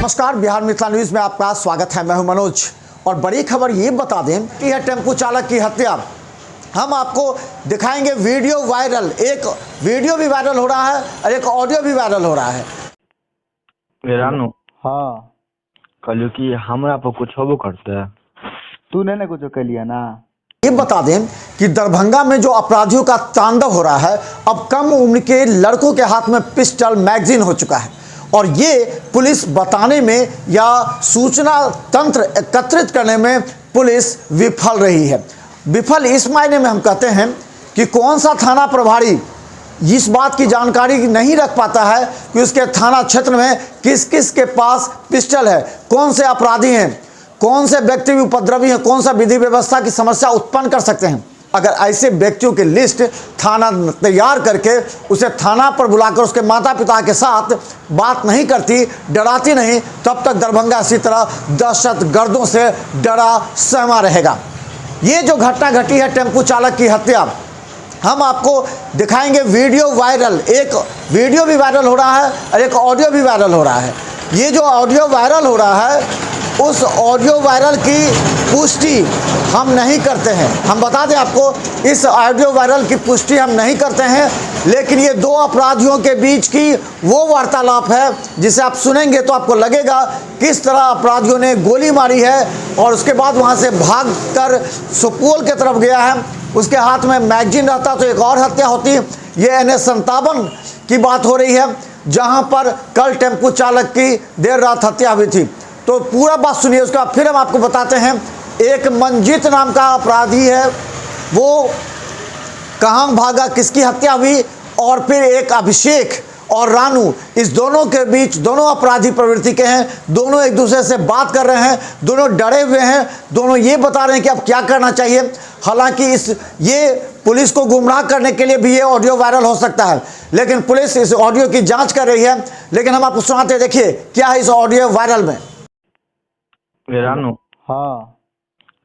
नमस्कार, बिहार मिथिला न्यूज में आपका स्वागत है। मैं हूं मनोज और बड़ी खबर ये बता दें कि यह टेम्पू चालक की हत्या। हम आपको दिखाएंगे वीडियो वायरल, एक वीडियो भी वायरल हो रहा है और एक ऑडियो भी वायरल हो रहा है। रानू। हाँ, कहलियो कि हमरा पर कुछ होबो करते। तू नहीं ना कुछ कलिया ना। ये बता दें कि दरभंगा में जो अपराधियों का तांडव हो रहा है, अब कम उम्र के लड़कों के हाथ में पिस्टल मैगजीन हो चुका है और ये पुलिस बताने में या सूचना तंत्र एकत्रित करने में पुलिस विफल रही है। विफल इस मायने में हम कहते हैं कि कौन सा थाना प्रभारी इस बात की जानकारी नहीं रख पाता है कि उसके थाना क्षेत्र में किस किस के पास पिस्टल है, कौन से अपराधी हैं, कौन से व्यक्ति उपद्रवी हैं, कौन सा विधि व्यवस्था की समस्या उत्पन्न कर सकते हैं। अगर ऐसे व्यक्तियों की लिस्ट थाना तैयार करके उसे थाना पर बुलाकर उसके माता पिता के साथ बात नहीं करती, डराती नहीं, तब तक दरभंगा इसी तरह दहशतगर्दों से डरा सहमा रहेगा। ये जो घटना घटी है टेम्पू चालक की हत्या, हम आपको दिखाएंगे वीडियो वायरल, एक वीडियो भी वायरल हो रहा है और एक ऑडियो भी वायरल हो रहा है। ये जो ऑडियो वायरल हो रहा है, उस ऑडियो वायरल की पुष्टि हम नहीं करते हैं। हम बता दें आपको, इस ऑडियो वायरल की पुष्टि हम नहीं करते हैं, लेकिन ये दो अपराधियों के बीच की वो वार्तालाप है जिसे आप सुनेंगे तो आपको लगेगा किस तरह अपराधियों ने गोली मारी है और उसके बाद वहाँ से भागकर सुपौल के तरफ गया है। उसके हाथ में मैगजीन रहता तो एक और हत्या होती। ये NH 57 की बात हो रही है, जहाँ पर कल टेम्पू चालक की देर रात हत्या हुई थी। तो पूरा बात सुनिए, उसका फिर हम आपको बताते हैं। एक मंजीत नाम का अपराधी है, वो कहाँ भागा, किसकी हत्या हुई, और फिर एक अभिषेक और रानू, इस दोनों के बीच, दोनों अपराधी प्रवृत्ति के हैं, दोनों एक दूसरे से बात कर रहे हैं, दोनों डरे हुए हैं, दोनों ये बता रहे हैं कि अब क्या करना चाहिए। हालांकि इस ये पुलिस को गुमराह करने के लिए भी ये ऑडियो वायरल हो सकता है, लेकिन पुलिस इस ऑडियो की जांच कर रही है। लेकिन हम आपको सुनाते हैं, देखिए क्या है इस ऑडियो वायरल में। रानू। हाँ,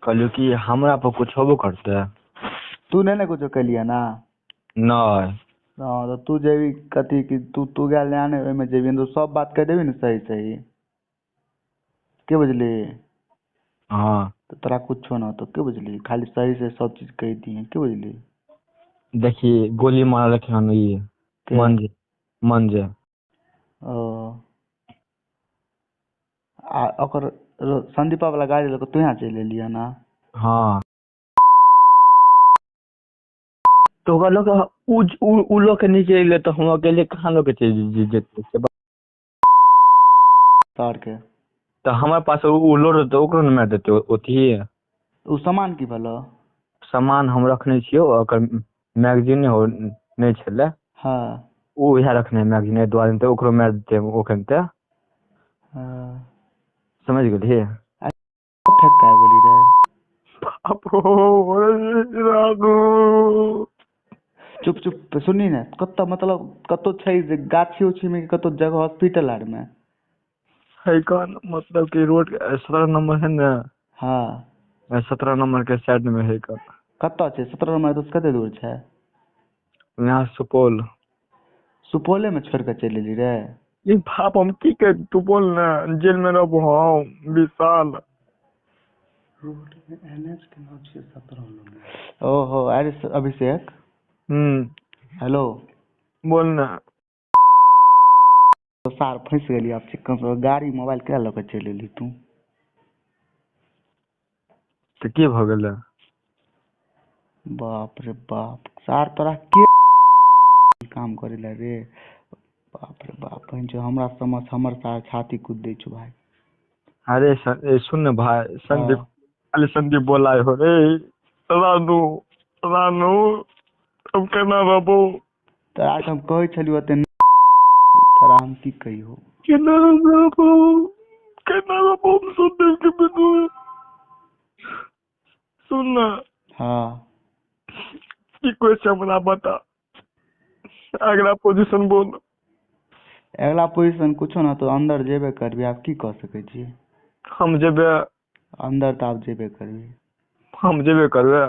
कहलियो कि हमरा पर कुछ होबो करते। तू नहीं ना कुछ कलिया ना। नहीं। हाँ, तो तू जेबी कथी कि तू तू गेल ने ओहिमे जेबी तो सब बात कह देबी ने सही सही के बुझली। हाँ, तो तोरा कुछो ना तो के बुझली, खाली सही से सब चीज कह दिए के बुझली। देखिए गोली मारलक हन ई के? मंजे मंजे। ओ आ ओकर संदीपा वाला गाड़ी लऽ कऽ तू यहाँ चलि एलियै ना। हाँ, तो ओकरा लोग उ लोग के नीचे एलै तऽ हम अकेले कहाँ लोग के चलि जेतै से बात। सर के तऽ हमरा पास उ लोड रहतै, ओकरो ने मारि देतै ओतहिये। ओ सामान की भेलो? सामान हम रखने छियौ, ओकर मैगजीन नहि छलै। हाँ ओ इएह रखने मैगजीन दुआरे तऽ ओकरो मारि देतै ओखन तऽ। हाँ, समझ गेलियै? फेक के आबि गेली रे। बाप रो। चुप चुप सुनी ने, कतऽ मतलब कतौ छै जे गाछी उछी में कतौ जगह हॉस्पिटल आर में है कौन मतलब कि रोड 17 नंबर है ने। हाँ, 17 नंबर के साइड में है कौन। कतऽ छै 17 नंबर तो कते दूर छै? यहाँ सुपौल। सुपौले में छोड़ के चलि एली रे। ये बाप हम की कर, तू बोल ना, जेल में रहबो हम 20 साल। ओहो, अरे अभिषेक। हेलो, बोल ना। तो सार फंसि गेली आब चिकन से गाड़ी मोबाइल केना लऽ के चलि एली तू? तऽ की भऽ गेलै? बाप रे बाप, सार तोरा के काम करे ला रे। बाप रे बाप, बहिन हमरा समझ हमर सार छाती कूद दै छौ भाई। अरे सुन न भाई संदीप, अरे संदीप बोला हो रे रानू रानू अब केना रहबो? तोरा के हम कहै छलियौ ओते, तोरा हम की कहियौ? केना रहबो, केना रहबो हम संदीप के बिनु? सुन ना। हाँ, की क्वेश्चन हमरा बता, अगला पोजीशन बोल। अगला पोजीशन कुछो ना, तो अंदर जेबे करबी, आब की कऽ सकै छी? हम जेबे अंदर तऽ आब जेबे करबी। हम जेबे करबे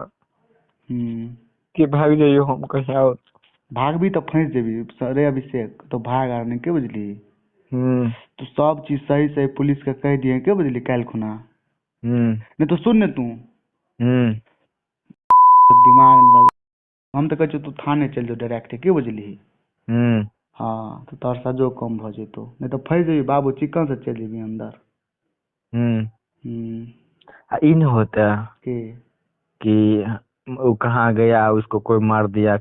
कि भागि जइयो हम कहीं और? भागबी तऽ फँसि जेबी रे अभिषेक, तो भाग आर नहि के बुझली। तू सब चीज सही सही पुलिस के कहि दिहे के बुझली काल्हि खुना। नहीं तो सुन ने तू दिमाग लग, हम तऽ कहै छियौ तू थाने चलि जो डायरेक्ट के बुझलिही। हाँ तऽ तोहर सजो कम भऽ जेतौ, नहीं तऽ फँसि जेबही बाबू, चिकन से चलि जेबही अंदर। आ ई न होता कि वो कहाँ गया, उसको कोई मार दिया,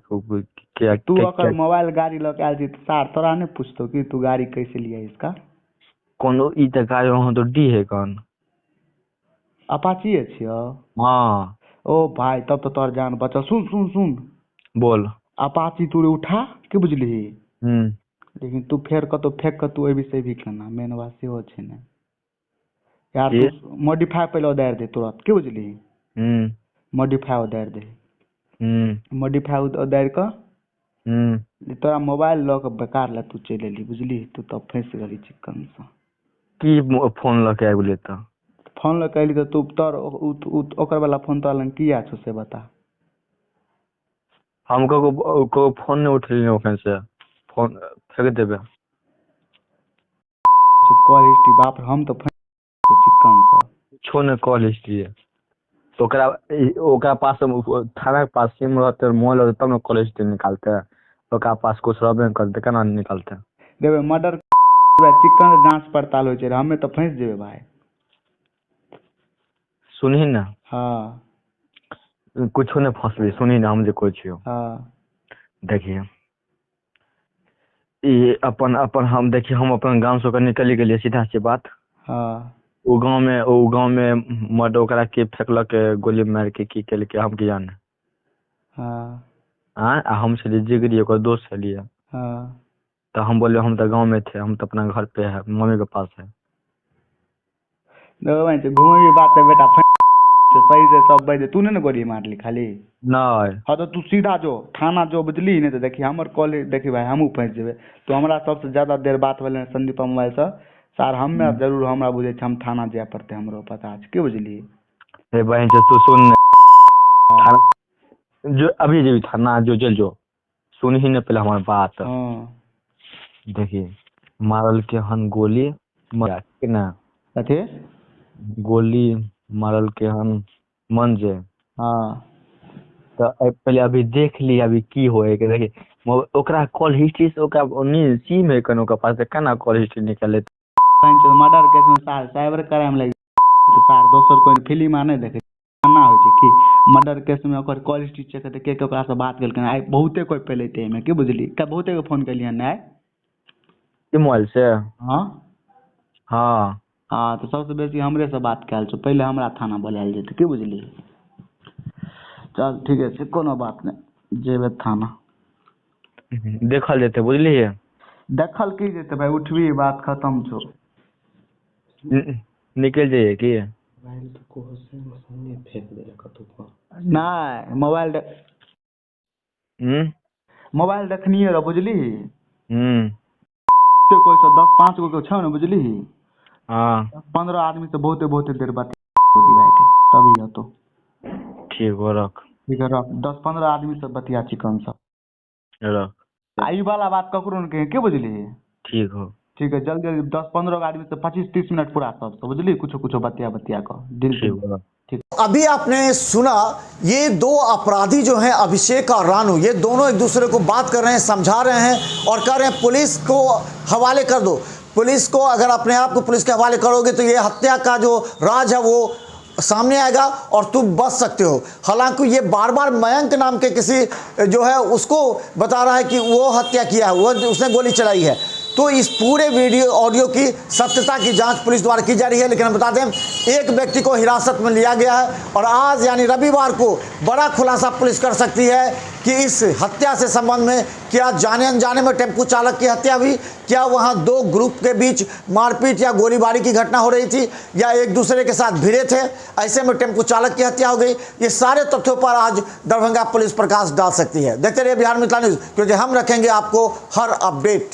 क्या तू अगर मोबाइल गाड़ी लऽ के आयल छी तऽ सार तोरा नहीं पूछतो कि तू गाड़ी कैसे लिया इसका? कोनो ई तऽ गाड़ी वहाँ तो डी है कौन अपाचिए छियौ? हाँ। ओ भाई तब तो तोहर जान बचल। सुन सुन सुन, बोल। अपाची तू उठा के बुझलिही, लेकिन तू फेर कतौ फेंक के तू एबी से भी केना, मेन बात सेहो छै ने यार। तू मॉडिफाई पहिले उतारि दे तुरंत के बुझलिही, मॉडिफाई उतारि दे, मॉडिफाई उतारि कऽ तोरा मोबाइल लऽ के बेकार ला तू चलि एली बुझलिही, तू तब फँसि गेली चिकन से। की फोन लऽ के आबि गेलियै तऽ? फोन लऽ के एली तऽ तू तोर ओकर वाला फोन तोरा लग किया छौ से बता। हम ककरो फोन नहि उठेलियै ओखन से, फोन फेंक देबै। कॉल हिस्ट्री बाप रे, हम तऽ चिकन से कुछो नहि कॉल हिस्ट्री। ओकरा ओकरा पास थाना के पास सिम रहतै, मोबाइल रहतै तब ने कॉल हिस्ट्री निकालतै। ओकरा पास कुछ रहबे नहि करतै, केना निकालतै? देबै मर्डर चिकन जांच पड़ताल होइ छै, हमे तऽ फँसि जेबै भाई। सुनही ने। हाँ। कुछो नहि फँसबी, सुनही ने हम जे कहै छियौ। हाँ। देखिए ई अपन अपन हम देखिए हम अपन गाँव से ओकर निकलि गेलियै, सीधा से बात। हाँ। ओ गाँव में मर्डर ओकरा के फेकलक, गोली मारि के की केलकै हम की जाने। हाँ। आ हम छलियै जिगरी, ओकर दोस्त छलियै। हाँ। तो हम बोले हम तो गाँव में थे, हम तो अपना घर पे है, मम्मी के पास है। घूमे बात है बेटा, सही से सब बज, तू नहीं ने गोली मारली खाली? नहीं। हाँ तो तू सीधा जो थाना जो बुझली, नहीं तो देखी हमर कॉलेज देखी भाई हमहूँ फँसि जेबै। तो हमरा सबसे ज्यादा देर बात भेलै संदीप मोबाइल से सार, हमे जरूर हमरा बुझै छै हम थाना जाय पड़तै, हमरो पता छै की बुझली। हे बहन से तू सुन, जो अभी जेबी थाना जो चल जो, सुन ही न पहले हमार बात। हाँ। देखिए मारल के हन गोली ना, कथी गोली मारल के हन मन जे। हाँ। तो पहले अभी देख ली अभी की होए के। देखिए ओकरा कॉल हिस्ट्री से ओकरा सिम है कन ओकरा पास, केना कॉल हिस्ट्री निकाले? मर्डर केस में सार साइबर क्राइम लागि सार दोसर कोई फिल्म आ नहि देखै ना होइ छै कि मर्डर केस में ओकर कॉल हिस्ट्री चेक हेतै, के ओकरा से बात केलकै। आइ बहुते कोइ फैलेतै एहिमे की बुझली, बहुते के फोन केलियै हन आइ मोबाइल से। हाँ हाँ हाँ। तो सबसे बेसी हमरे से बात कयल छौ, पहिले हमरा थाना बोलायल जेतै की बुझली। चल ठीक छै, कोनो बात नहि, जेबै थाना देखल जेतै बुझलियै। देखल की जेतै भाई, उठबी बात खत्म छौ। निकल जाइए की? नहीं मोबाइल मोबाइल देखनिए रह बुझली। कोई से 10-5 गो के छौ ने बुझली। हाँ। 15 आदमी से बहुते बहुते देर बात भाई के तभी हतो। ठीक हो रख। ठीक है रख, 10-15 आदमी से बतिया चिकन सब रख। आ ई वाला बात ककरो ने कहे के बुझली। ठीक हो। ठीक है जल्दी जल्दी 10-15 आदमी से 25-30 मिनट पूरा सब बुझली, कुछ कुछ बतिया बतिया कर दिल। ठीक। अभी आपने सुना ये दो अपराधी जो हैं अभिषेक और रानू, ये दोनों एक दूसरे को बात कर रहे हैं, समझा रहे हैं और कह रहे हैं पुलिस को हवाले कर दो। पुलिस को अगर अपने आप को पुलिस के हवाले करोगे तो ये हत्या का जो राज है वो सामने आएगा और तुम बच सकते हो। हालांकि ये बार बार मयंक नाम के किसी जो है उसको बता रहा है कि वो हत्या किया है, वो उसने गोली चलाई है। तो इस पूरे वीडियो ऑडियो की सत्यता की जांच पुलिस द्वारा की जा रही है। लेकिन हम बता दें एक व्यक्ति को हिरासत में लिया गया है और आज यानी रविवार को बड़ा खुलासा पुलिस कर सकती है कि इस हत्या से संबंध में क्या जाने अनजाने में टेम्पू चालक की हत्या हुई, क्या वहां दो ग्रुप के बीच मारपीट या गोलीबारी की घटना हो रही थी, या एक दूसरे के साथ भिड़े थे, ऐसे में टेम्पू चालक की हत्या हो गई। ये सारे तथ्यों पर आज दरभंगा पुलिस प्रकाश डाल सकती है। देखते रहिए बिहार मिथिला न्यूज़, क्योंकि हम रखेंगे आपको हर अपडेट।